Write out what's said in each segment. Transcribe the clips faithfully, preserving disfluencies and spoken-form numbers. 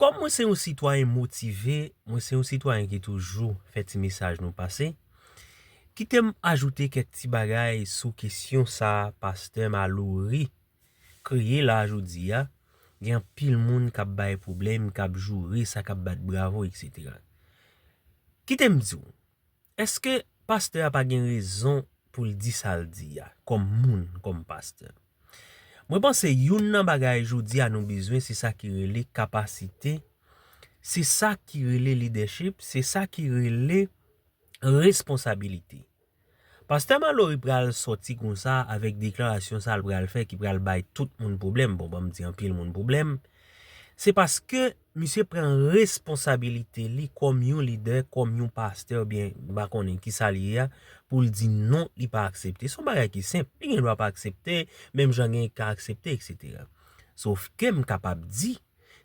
Kòm mwen se yon sitwayen motive, mwen se yon sitwayen ki toujou fè ti mesaj nou pase, kite m ajoute kèk ti bagay sou kesyon sa a pastè Malory kreye la jodi a. Gen anpil moun k ap bay pwoblèm, k ap joure sa, k ap bat bravo, etsetera. Kite m di w, èske pastè a pa gen rezon pou l di sa l di a, kòm moun, kòm pastè? Mwen panse youn nan bagay jodi a nou bezwen, se sa ki rele kapasite, se sa ki rele leadership, se sa ki rele responsabilite. Pastè Malory pral sòti konsa avèk deklarasyon sa l pral fè ki pral bay tout moun pwoblèm. Bon, ban m di anpil moun pwoblèm. Se paske misye pran responsabilite li kòm yon lidè, kòm yon pastè, oubyen m pa konnen ki sa li ye a, pou l di non, li pa aksepte. Se yon bagay ki senp. Li gen dwa pa aksepte, menm jan gen ka aksepte, etsetera. Sofke m kapab di,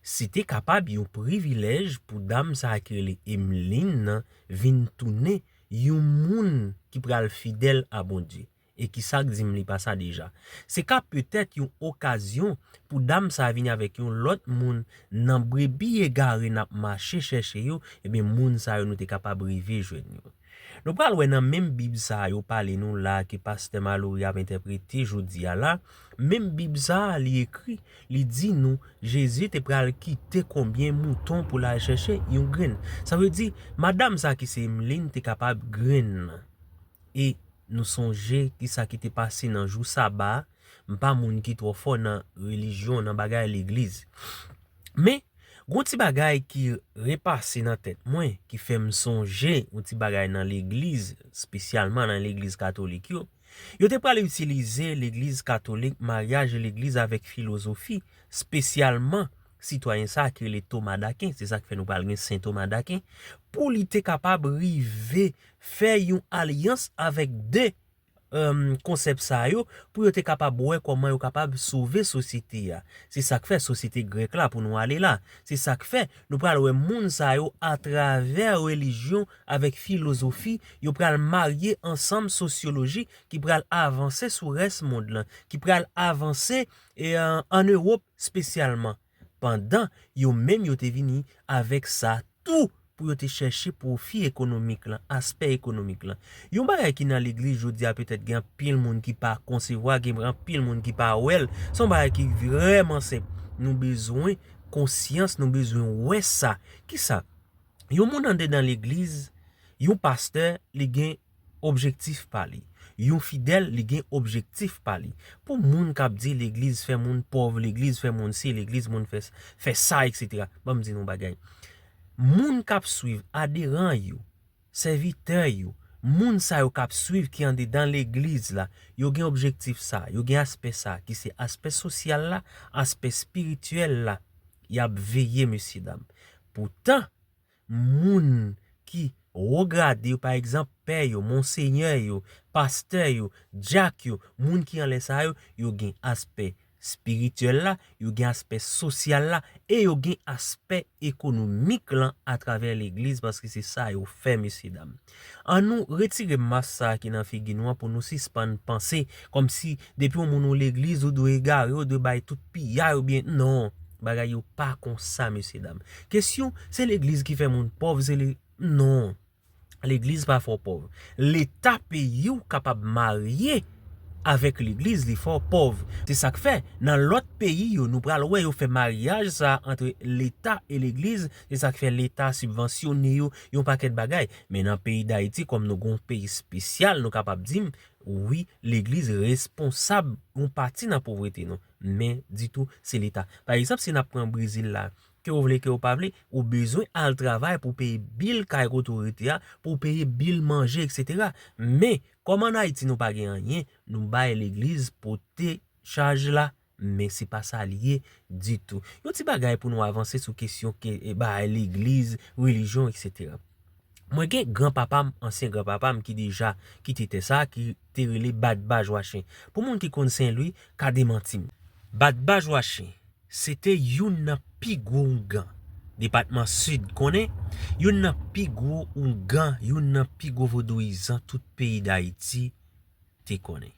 si te kapab yon privilèj pou dam sa a ki rele Emeline nan vin tounen yon moun ki pral fidèl a Bondye, e ki sa k di m li pa sa deja. Se ka petèt yon okazyon pou dam sa a vini avèk yon lòt moun nan brebi egare n ap mache chèche yo, ebyen moun sa yo nou te kapab rive jwenn yo. Nou pral wè nan menm Bib sa a yo pale nou la ke pastè Malory ap entèprete jodi a la, menm Bib sa a li ekri, li di nou Jezi te pral kite konbyen mouton pou l al chèche? Yon grenn. Sa vle di, madanm sa ki se Emeline te kapab grenn nan. E nou sonje ki sa ki te pase nan jou Saba a. M pa moun ki twò fò nan relijyon, nan bagay legliz. Men, gon ti bagay ki repase nan tèt mwen, ki fè m sonje yon ti bagay nan legliz, espesyalman nan legliz katolik yo. Yo te pral itilize legliz katolik, maryaj legliz avèk filozofi, espesyalman sitwayen sa a ki rele Thomas d'Aquin, se sa k fè nou pral gen Sen Thomas d'Aquin, pou li te kapab rive fè yon alyans avèk de, em, konsèp sa yo, pou yo te kapab wè kòman yo kapab sove sosyete a. Se sa k fè sosyete grèk la pou nou ale la. Se sa k fè nou pral wè moun sa yo atravè relijyon avèk filozofi, yo pral marye ansanm sosyoloji ki pral avanse sou rès mond lan, ki pral avanse, e, an, an Ewòp espesyalman. Pandan yo menm yo te vini avèk sa tou pou yo te chèche pwofi ekonomik lan, aspè ekonomik lan. Yon bagay ki nan legliz jodi a petèt gen anpil moun ki pa konsevwa, gen anpil moun ki pa wè l. Se yon bagay ki vrèman senp. Nou bezwen konsyans, nou bezwen wè sa. Kisa? Yon moun andedan legliz, yon pastè, li gen objektif pa li. Yon fidèl, li gen objektif pa li. Pou moun k ap di legliz fè moun pòv, legliz fè moun si, legliz moun fè, fè sa, etsetera. Ban m di nou yon bagay. Moun k ap swiv, aderan yo, sèvitè yo, moun sa yo k ap swiv ki andedan legliz la, yo gen objektif sa, yo gen aspè sa, ki se aspè sosyal la, aspè espirityèl la. Y ap veye, mesyedam. Poutan, moun ki wo grade yo, pa egzanp, pè yo, monsenyè yo, pastè yo, dyak yo, moun ki anlè sa yo, yo gen aspè espirityèl la, yo gen aspè sosyal la, e yo gen aspè ekonomik lan atravè legliz, paske se sa yo fè, mesyedam. Annou retire mas sa a ki nan figi nou an pou nou sispann panse kòmsi depi yon moun ou legliz, ou dwe egare, ou dwe bay tout piyay oubyen non. Bagay yo pa konsa, mesyedam. Kesyon, se legliz ki fè moun pòv, se le-, non. Legliz pa fè w pòv. Leta peyi w kapab marye avèk legliz, li fè w pòv. Se sa k fè, nan lòt peyi yo, nou pral wè yo fè maryaj sa ant leta e legliz. Se sa k fè leta sibvansyone yo, yon pakèt bagay. Men nan peyi Dayiti, kòm nou gon peyi espesyal, nou kapab di m, wi, legliz responsab yon pati nan povrete nou. Men, ditou, se leta. Pa egzanp, si n ap pran Brezil la, ke w vle, ke w pa vle, ou bezwen al travay pou w peye bil kay kote w rete a, pou w peye bil manje, etsetera. Men, kòm ann Ayiti nou pa gen anyen, nou bay legliz pote chaj la, men se pa sa li ye ditou. Yon ti bagay pou nou avanse sou kesyon ke, e, bay legliz, relijyon, etsetera. Mwen gen granpapa m, ansyen granpapa m ki deja kite tè sa, ki te rele Badbaj Wachen. Pou moun ki konn Senlwi, ka demanti m. Badbaj Wachen, se te youn nan pi gwo oungan depatman Sid konnen, youn nan pi gwo oungan, youn nan pi gwo vodouyizan tout peyi Dayiti te konnen.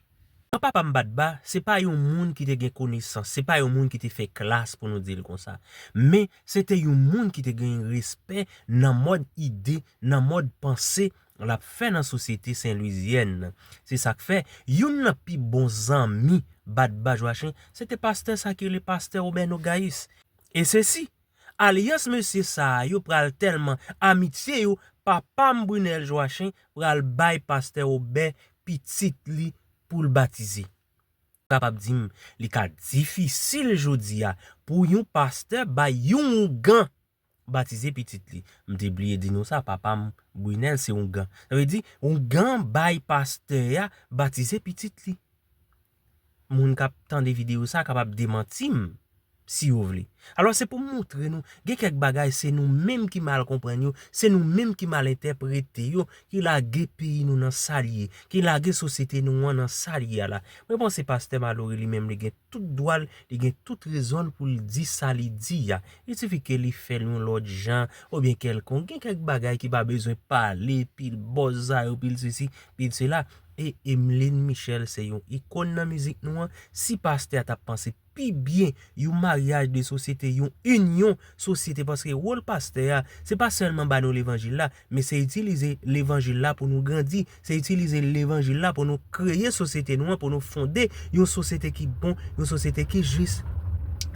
Kan papa m bat ba, se pa yon moun ki te gen konesans, se pa yon moun ki te fè klas pou nou di l konsa. Men, se te yon moun ki te gen respè nan mòd ide, nan mòd panse l ap fè nan sosyete Sen Lwizyèn nan. Se sa k fè, youn nan pi bon zanmi bat ba Jwachen, se te pastè sa ki rele pastè Obè Nogayis. E sesi, alyans mesye sa a yo pral tèlman amitye yo, papa m Brunel Jwachen pral bay pastè Obè pitit li pou l batize. Ou kapab di m, li ka difisil jodi a pou yon pastè bay yon ougan batize pitit li. M te bliye di nou sa, papa m Brunel se ougan. Sa vle di, ougan bay pastè a batize pitit li. Moun k ap tande videyo sa kapab demanti m si yo vle. Alò, se pou m montre nou, gen kèk bagay se nou menm ki mal konprann yo, se nou menm ki mal entèprete yo, ki lage peyi nou nan sa l ye, ki lage sosyete nou an nan sa l ye a la. Mwen panse pastè Malory li menm li gen tout dwa l, li gen tout rezon l pou l di sa li di a. Li sifi ke li fè l yon lòt jan, oubyen kèlkonk. Gen kèk bagay ki pa bezwen pale, pil bòz sa yo, pil sesi, pil sela. E Emeline Michel se yon ikòn nan mizik nou an. Si pastè a t ap panse pi byen yon maryaj de sosyete, yon inyon sosyete, paske wòl pastè a, se pa sèlman ba nou levanjil la, men se itilize levanjil la pou nou grandi, se itilize levanjil la pou nou kreye sosyete nou an, pou nou fonde yon sosyete ki bon, yon sosyete ki jis.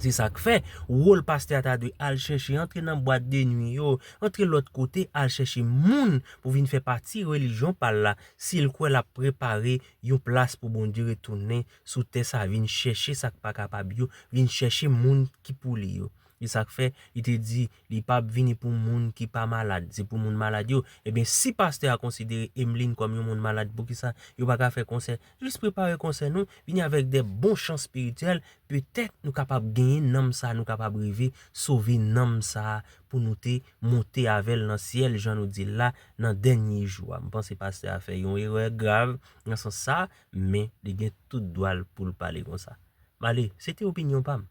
Se sa k fè, wòl pastè a ta dwe al chèche, antre nan bwat de nwi yo, antre lòt kote, al chèche moun pou vin fè pati relijyon pa l la, si l kwè l ap prepare yon plas pou Bondye retounen sou tè sa, vin chèche sa k pa kapab yo, vin chèche moun ki pou li yo. E sa k fè, li te di, li p ap vini pou moun ki pa malad, se pou moun malad yo. Ebyen, si pastè a konsidere Emeline kòm yon moun malad, poukisa yo pa ka fè konsè? Jis prepare konsè nou, vini avèk de bon chan espirityèl, petèt nou kapab genyen nanm sa, nou kapab rive sove nanm sa pou nou te monte avè l nan syèl, jan nou di l la, nan dènye jou a. M panse pastè a fè yon erè grav nan sans sa, men li gen tout dwa l pou l pale konsa. Male, se te opinyon pa m.